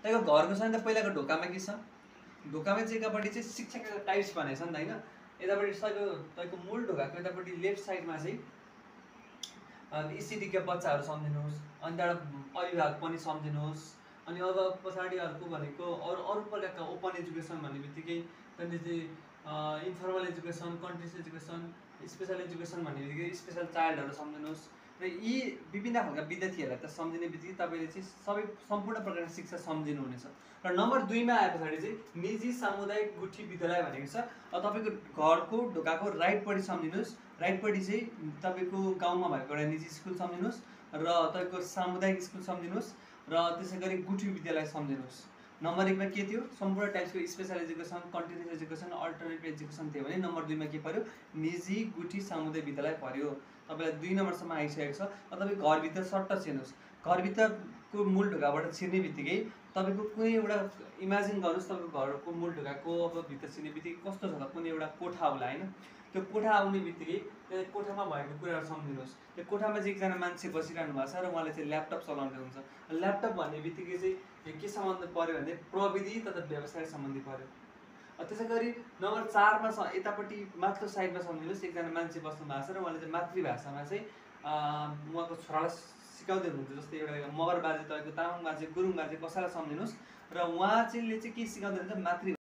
तपाईँको घरको छ नि त पहिलाको ढोकामा के छ, ढोकामा चाहिँ एकापट्टि चाहिँ शिक्षाका टाइप्स भनेको छ नि त होइन। यतापट्टि तपाईँको मूल ढोकाको यतापट्टि लेफ्ट साइडमा चाहिँ स्थितिका बच्चाहरू सम्झिनुहोस्, अनि त्यहाँबाट अभिभावक पनि सम्झिनुहोस्। अनि अब पछाडि अर्को भनेको अरू प्रकारका ओपन एजुकेसन भन्ने बित्तिकै त्यहाँदेखि चाहिँ informal education, countries education, special education भन्ने बित्तिकै स्पेसल चाइल्डहरू सम्झिनुहोस्। र यी विभिन्न खालका विद्यार्थीहरूलाई त सम्झिने बित्तिकै तपाईँले चाहिँ सम्पूर्ण प्रकारको शिक्षा सम्झिनुहुनेछ। र नम्बर 2मा आए पछाडि चाहिँ निजी सामुदायिक गुठी विद्यालय भनेको छ। तपाईँको घरको ढोकाको राइटपट्टि सम्झिनुहोस्, राइटपट्टि चाहिँ तपाईँको गाउँमा भएको एउटा निजी स्कुल सम्झिनुहोस्, र तपाईँको सामुदायिक स्कुल सम्झिनुहोस्, र त्यसै गरी गुठी विद्यालय सम्झिनुहोस्। नम्बर 1मा के थियो, सम्पूर्ण टाइप्सको special education, continuous education, alternative education थियो भने नम्बर 2मा के पर्यो, निजी गुठी सामुदायिक विद्यालय पर्यो। तपाईँलाई 2 नम्बरसम्म आइसकेको छ। तपाईँ घरभित्र सट्ट छिर्नुहोस्, घरभित्रको मूल ढोकाबाट छिर्ने बित्तिकै तपाईँको कुनै एउटा इमेजिन गर्नुहोस्, तपाईँको घरको मूल ढोकाको अब भित्र छिर्ने बित्तिकै कस्तो छ त, कुनै एउटा कोठा होला होइन। त्यो कोठा आउने बित्तिकै त्यो कोठामा भएको कुराहरू सम्झिनुहोस्। त्यो कोठामा चाहिँ एकजना मान्छे बसिरहनु भएको छ र उहाँले चाहिँ ल्यापटप चलाउँदै हुन्छ। ल्यापटप भन्ने बित्तिकै चाहिँ के सम्बन्ध पऱ्यो भने प्रविधि तथा व्यवसाय सम्बन्धी पऱ्यो। त्यसै गरी नम्बर 4मा यतापट्टि माथिल्लो साइडमा सम्झिनुहोस्, एकजना मान्छे बस्नु भएको छ र उहाँले चाहिँ मातृभाषामा चाहिँ उहाँको छोरालाई सिकाउँदै हुनुहुन्छ। जस्तै एउटा मगर बाजे, तपाईँको तामाङ बाजे, गुरुङ बाजे कसैलाई सम्झिनुहोस्, र उहाँ चाहिँ के सिकाउँदै हुन्छ, मातृ